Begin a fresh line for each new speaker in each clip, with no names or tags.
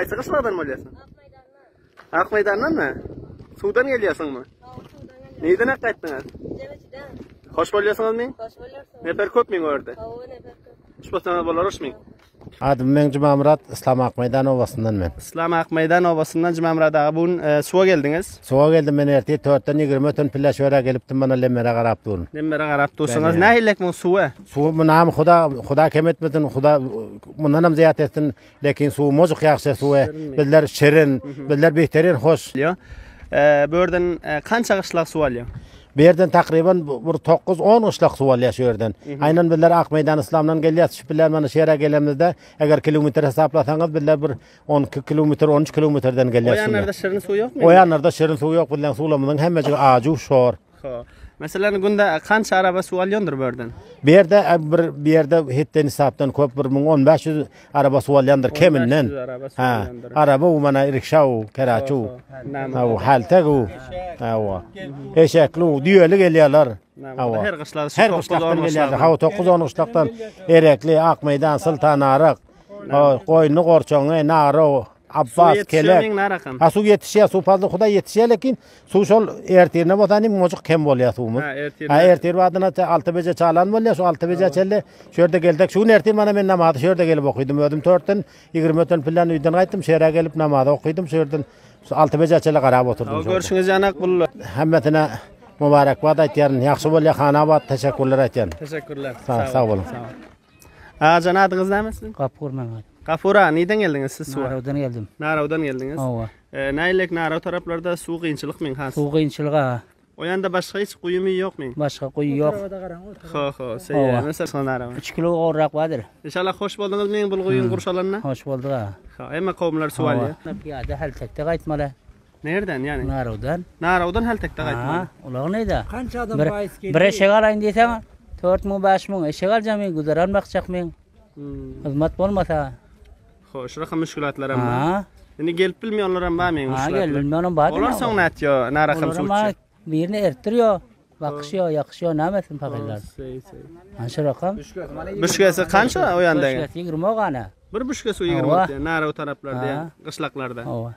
Haýsy gyşlagdan bolýarsyň? Ak meýdandanmy? Suwdan gelýärsiňmi? Nirden ak gaýtdyňyz? Hoş bolýarsyňyzmy?
Hoş bolýarsyňyz.
Nefer köpmi gördi?
Hawa, nefer köp.
Hoş bolsaňyz bolar hoşmy?
Adym meň Jumamyrat, Yslam Akmeýdan obasyndan men.
Yslam Akmeýdan obasyndan Jumamyrat aga bu gün e, suwa geldiňiz.
Suwa geldim men ertir törtden 20 öten pille şöre gelipdim mana lemmere garap durun.
Lemmere garap dursuňyz.
Bäli.
Nähilek muň suwy?
Suw munam huda huda kem etmesin, huda mundanam zyýat etsin. Lekin suw mojuk ýagşy suwy. Bizler şirin, bizler beterin hoş.
Alýar. E, bu ýerden e, kança gyşlak suw alýar?
Bu ýerden takryban bir 9-10 gyşlak suw alýar şu ýerden. Aýnan bizler Akmeýdan Yslamdan gelýäs. Şu bilen mana şu ýere gelemizde eger kilometr hesaplasaňyz bizler bir 12 kilometr, 13 kilometrden
O
gelýäs.
ýanlarda şirin suw ýokmy?
O ýanlarda şirin suw ýok. Bizleň suwlarymyzyň hemmejigi ajy şor.
Ho. Meselen günde kança araba suw alýandyr bu ýerden?
Bu ýerde e, bir bu ýerde hetden hisapdan köp bir 1500 araba suw alýandyr keminden.
1500 araba suw
Ha.
alýandyr.
Araba u mana rikşa u, keraçu.
Näme?
Ha, u haltek u. Ha, u. Eşekli u, düýeli gelýärler.
Näme? Her gyşlak
Her gyşlakdan gelýärler. Ha, 9-10 gyşlakdan Erekli, Akmeýdan, Sultanaryk, Goýunly Gorçaňy, Naro, Abbas, Kelek. Ha, suw ýetişýär, suw fazla hudaý ýetişýär, lekin suw şol ertirine bolsa nim mojuk kem bolýar suwumyz.
Ha, ertir.
Ha, ertir badyna 6 beje çalan bolýar, şu 6 beje çelle şu ýerde geldik. Şu gün ertir mana men namazy şu ýerde gelip okydym. Özüm 4-den 20 öten filan öýden gaýtdym, şu ýere gelip namazy okydym, şu ýerden 6 beje çelle garap oturdym.
Görşüňiz ýanak bul.
Hemmesine mübarekbat aýtýaryn. Ýagşy bolýar Hanabat, teşekkürler aýtýan.
Teşekkürler.
Sag boluň.
Agajan adyňyz näme siziň?
Gapur meň adym.
Gapur aga, nirden geldiňiz siz suwa?
Narawdan geldim.
Narawdan geldiňiz.
Hawa.
E, nähilek Naraw taraplarda suw kynçylykmyň has?
Suw kynçylyk aga.
O ýanda başga hiç guýumy ýokmy?
Başga guýy ýok.
Ho, ho, seýe. Mesela Naraw.
3 kilo gowrak bardyr.
Inşallah hoş bolduňyz meň bul guýyň gurşalanyna.
Hoş bolduk aga.
Ha, hemme kowumlar suw alýar.
Pyýada heltekde gaýtmaly.
Nereden ýani?
Narawdan.
Narawdan heltekde gaýtmaly.
Ha, ulag neydi?
Kança adam
Bir,
baýys
bir eşek alaýyn diýseň, 4000, 5000 eşek aljak men, güzeran bakjak men.
Hmm.
Hyzmat bolmasa.
Hoş, rakam müşkülatlar hem bar.
Ha.
Indi gelip bilmeýänler hem bar meň
Ha,
müşkülatlar.
gelip bilmeýänem bar.
Olar soň nätýär, narakam suw
Olar
içýär.
birini ertdirýär. Bakyşýar, ýakyşýar, näme etsin pakyrlar.
Seý, seý.
Anşa rakam.
Büşkesi kança o ýanda?
Büşkesi 20 gana.
Bir büşke suw 20 diýär, naraw taraplarda, ýa gyşlaklarda.
Hawa.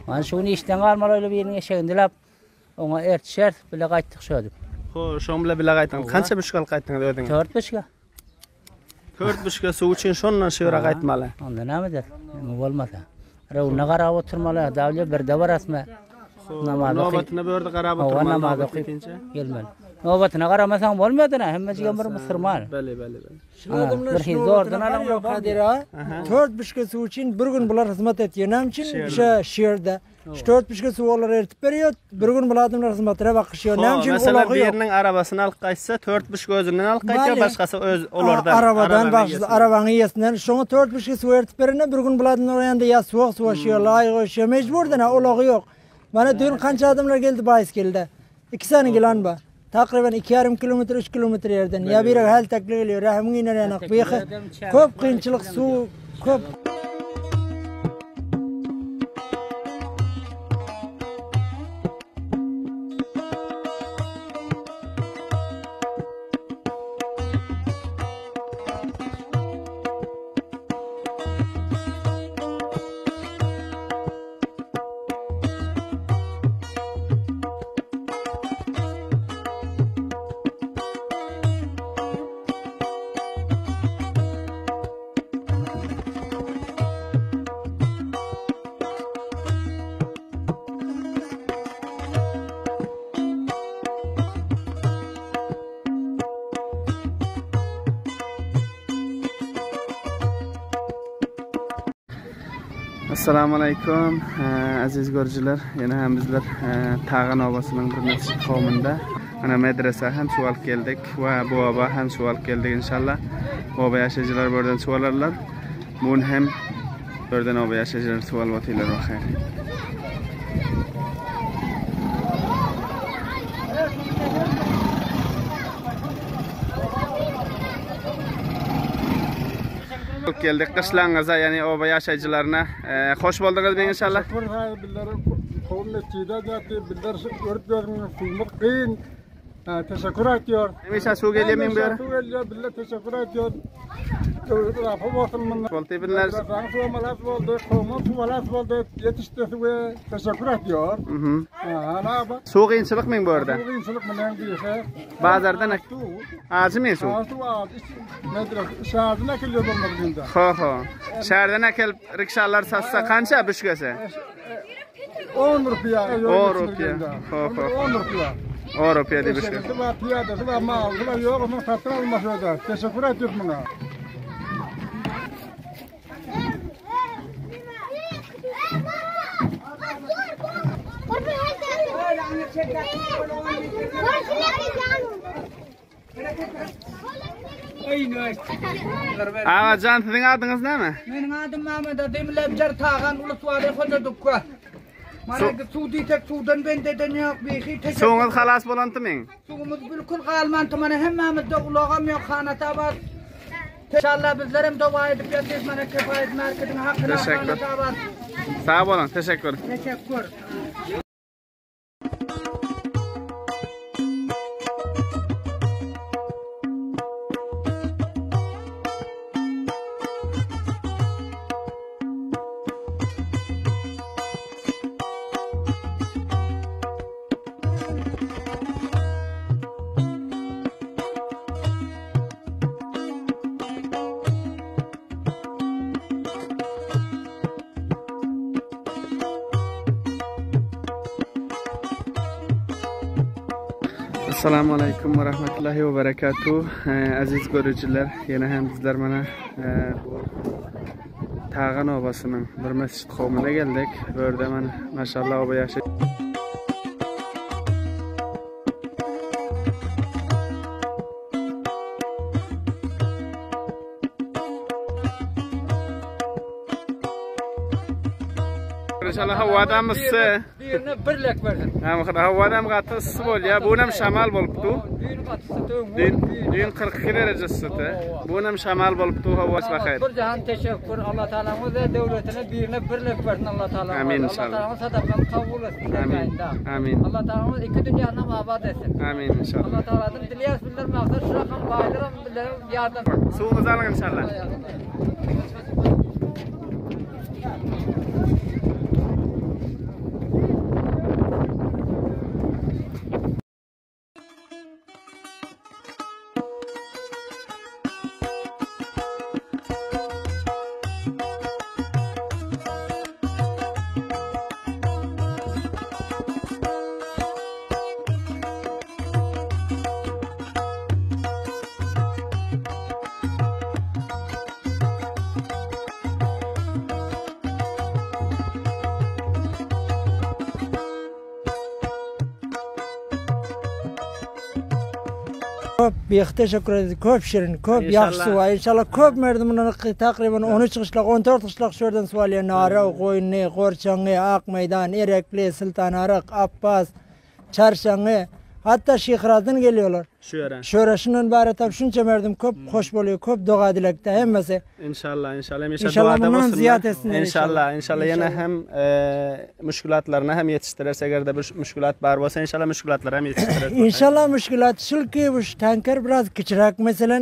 Mana şu gün işden galmaly öyle biriniň eşegini dilap, oňa ertişer, bile gaýtdyk şödüp.
Ho, şoň bile bile gaýtdyňyz. Kança büşke alyp gaýtdyňyz özüňiz?
4 büşke.
4 büşke suw üçin şondan şu ýere gaýtmaly.
Onda näme eder? Näme bolmasa. Rewna garap oturmaly, dawle birde barasmy?
Namaz okyp. Nobatyna börde garap oturmaly.
Namaz okyp gelmeli. Nobatyna garamasaň bolmaýar da, hemmejigem bir musurman.
Bele, bele, bele.
Bir hil zordan alan
yok Kadir ağa. Dört büşke suw üçin bir gün bular hyzmat etýär. Näme üçin? Şu şerde. Şu dört büşke suw olar eritip berýär. Bir gün bular adamlar hyzmatyna bakyşýar. Näme üçin
Mesela
ulagy yok?
biriniň arabasyny alyp gaýtsa, dört büşke özünden alyp gaýtýar,
Bale.
başgasy öz olardan.
Arabadan başlasa, arabanyň eýesinden. Şoňa dört büşke suw eritip berende bir gün bular adamlar ýanda ýa suwak suwaşýar, laý goşýar. Mejburdan ha ulagy yok. Mana dün kança adamlar geldi baýskelde. Iki sany gilan bar. Takryban iki ýarym kilometr, üç kilometr ýerden. Ýa biri hältekli gelýär, rähimiň iner ýanak. Bu ýeke köp kynçylyk, suw köp.
Assalamu alaykum aziz görüjiler. Ýene hem bizler Tagan obasynyň bir mesjit kowmunda ana medrese hem suw alyp geldik we bu oba hem suw alyp geldik inşallah. Oba ýaşaýjylar bu ýerden suw alarlar. Bu gün hem bu ýerden oba ýaşaýjylar suw alyp otyrlar bahaýr. Geldik gyşlaňyza, ýagny oba ýaşaýjylaryna. Hoş bolduňyz men inşallah.
Bizler kowum mesjide ýatdy, bizler görüp ýörüň, suwumyz kyn.
Ha, teşekkür aýtýar.
Hemişe suw gelýär meň bu ýere.
Suw gelýär, bile teşekkür aýtýar. Döwlet rafy bolsun munda.
Boldy binler.
Medresäniň suwy malas boldy, kowmuň suwy malas boldy, ýetişdi suwy, teşekkür aýtýar.
Mhm.
Ha, ana bak.
Suw kynçylyk meň bu ýerde.
Suw kynçylyk bilen diýse.
Bazardan
Suw.
Ajy men suw.
Ha, suw az. Iç, medrese, şäherden äkelýär bolmaly bunda.
Ho ho. Şäherden äkelip rikşalar satsa kança büşgesi?
10 rupiýa.
10 rupiýa. Ho ho.
10 rupiýa.
10 rupiýa diýip büşge.
Eşegisi bar, piýadasy bar, maly bar, ýok, onuň satyn almasy öde. Teşekkür aýtýarys muňa.
Aga jan siziň adyňyz näme?
Meniň adym Mehmet Adym Lebjer Tagan Uluswary Hoja Dukka. Mana suw diýsek suwdan bend eden ýok, bihi teşekkür.
Suwuňyz halas bolanty meň.
Suwumyz bilkul galmanty mana hemmämizde ulagam ýok Hanatabad. İnşallah bizlerem doga edip ýatyrys mana Kefaýet marketiň hakyna Hanatabad.
Sag boluň, teşekkür.
Teşekkür.
Assalamu alaykum we rahmetullahi we barakatuh. Aziz görüjiler, ýene hem bizler mana e, bu Tagan obasynyň bir mesjid kowmuna geldik. Bu ýerde mana maşallah oba ýaşaýar. İnşallah hawadam yssy.
Birine bir lek bersin.
Hem hawadam gaty yssy bolýar. Bu hem şamal bolupdy.
Düýn gaty yssy.
Düýn düýn 42 dereje yssydy. Bu hem şamal bolupdy howa bahar.
Bir jahan teşekkür Allah Taala'myz döwletine birine bir lek bersin Allah Taala.
Amin inşallah.
Allah Taala'mız sadakany kabul etsin.
Amin. Amin.
Allah Taala'mız iki dünýäni abat etsin.
Amin inşallah.
Allah Taala'dan dilýäris bizler maksat şu rakam baýlaram bizlere ýardam.
Suwuňyzy alyň inşallah.
Köp bir teşekkür ederiz. Köp şirin, köp
İnşallah.
ýagşy suw. İnşallah köp merdim takriben 13 gyşlak, 14 gyşlak şuradan suw alýar. Nara, Goýunly, Gorçaňy, Ak Meýdan, Erekli, Sultanaryk, Abbas, Çarşaňy, hatta Şihrazdan geliyorlar.
Şu ýere.
Şöreşinden bari tap şunça merdim köp hoş bolýar, köp doga dilekde hemmesi.
İnşallah inşallah hemişe
İnşallah
duada
bundan
bolsunlar.
ziyad etsinler
İnşallah
inşallah.
inşallah ýene hem e, müşkülatlaryny hem ýetişdirer. Eger de bir müşkülat bar bolsa inşallah müşkülatlary hem ýetişdirer.
İnşallah müşkülat şul ki bu tanker biraz kiçiräk mesela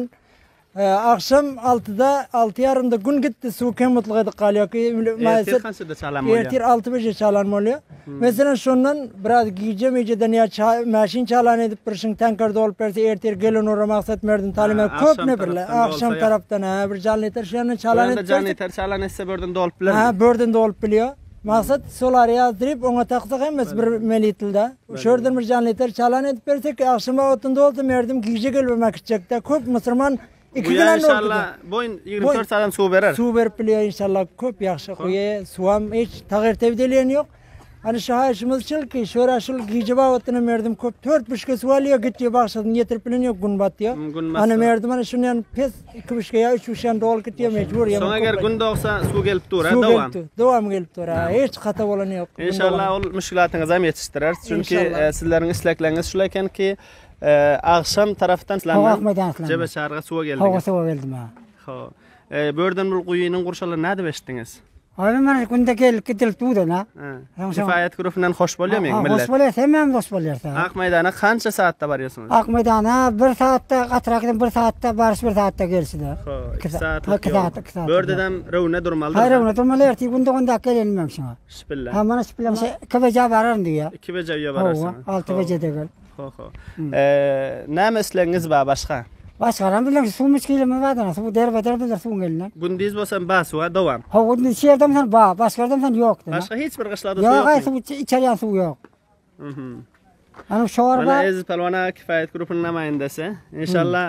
e, akşam 6'da 6 yarımda gün gitti su kem mutlaka edip kalıyor ki
Ertir kançada çalan bolýar.
Ertir 6-5'e çalan oluyor. Mesela şundan biraz gece meceden ya ça, maşin çalan edip bir şın tanker dolup berse ertir gelin ora maksat merdim talime
Ha,
köp
akşam
ne birle
taraftan da
akşam
olsa ya.
taraftan ha bir canlı yeter şunu çalan
Çalan
edip
can
berse-
yeter çalan etse birden dolup biler.
Ha birden dolup biliyor. Maksat solar yazdırıp ona taksak emez bir melitilde. Şuradan bir canlı yeter çalan edip bersek akşama otun doldu merdim gece gelmemek içecekte. Köp Müslüman iki
Bu ya
gülen
inşallah boyun 24 saat suw berer.
Su berip biliyor inşallah köp yaxşı kuyu suam hiç tağır tevdeliyen yok. Hani şahışımız çıl ki şöyle şul gece bavatını merdim köp dört buçuk su alıyor gidiyor başladın getirip bilen yok gün batıyor.
Hmm, gün
Hani
batsa.
merdim hani şunu yani pes iki buçuk ya üç buçuk dol gidiyor mecbur.
Soňa
yemek
eger
köp.
gün dogsa suw gelip dur, ha,
Su
dowam.
gelip dur. Devam gelip dur. Ha. Hiç hata olan yok. Gün
İnşallah
doğan.
ol müşkülatyňyzy hem ýetişdirer. Çünki
İnşallah.
e, sizleriň islekleriňiz şul eken ki e, akşam taraftan
Hawa Akmeýdandan.
Jebe çarga suwa
Hawa
geldiňiz.
suwa geldim ha.
Ho. E, börden bir guýynyň gurşalyny näde beşdiňiz?
Abi mana günde gelip gidilip dudan ha.
Kifaýat grufyndan hoş bolýarmyň
millet? Hoş bolýar, hemmämiz hoş bolýarys.
Ak meýdana kança saatda barýarsyňyz?
Ak meýdana bir saatda gatyrak gidip bir saatda baryş bir saatda gelişi-de.
2 saat. 2 saat, 2 saat. Bördedem röwüne durmalydyr.
Hayır, röwüne durmaly ertir günde günde gelelim men şuňa.
Şübilla.
Ha mana şübilla 2 beje bararyn diýýär.
2 beje öýe bararsyň.
6 bejede gel.
Ho ho. Eee, näme islegiňiz bar başga?
Başgaram bilen suw müşkilimiz bar da, suw derbeder bizler suwuň elinden.
Gündiz bolsa ba suwa dowam.
Ho, gündiz şu ýerden sen ba, başga ýerden sen ýok.
Başga hiç bir gyşlada suw ýok.
Ýok, suw içerýän suw ýok.
Mhm.
Ana şor bar.
Mana Eziz Palwan aga Kifaýat grupynyň namaýyndasy. Inşallah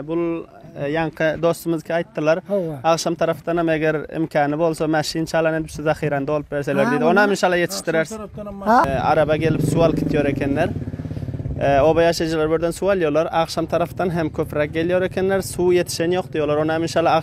bul ýaňky dostumyzky aýtdylar. Agşam tarapdan hem eger imkany bolsa maşyn çalan edip şu zahyrany dolup berseler diýdi. Onam inşallah ýetişdireris. Araba gelip suw alyp gitýär ekenler. Oba ýaşaýjylary birden suw alýarlar. Agşam tarapdan hem köpräk gelýär ekenler. Suw ýetişen ýok diýýärler. Onam inşallah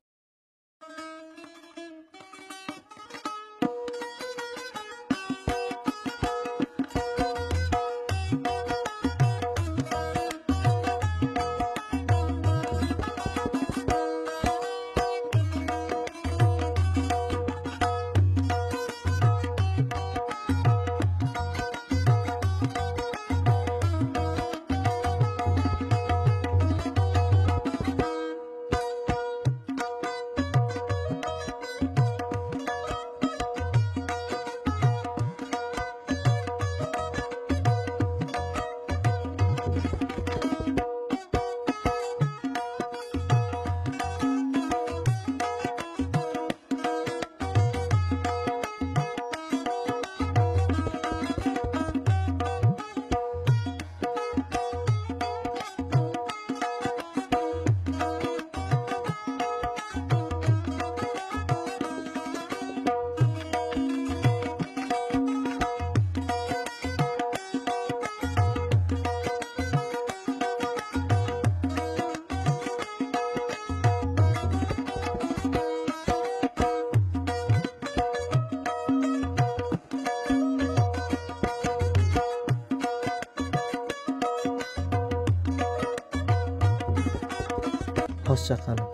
Hoşça galyň.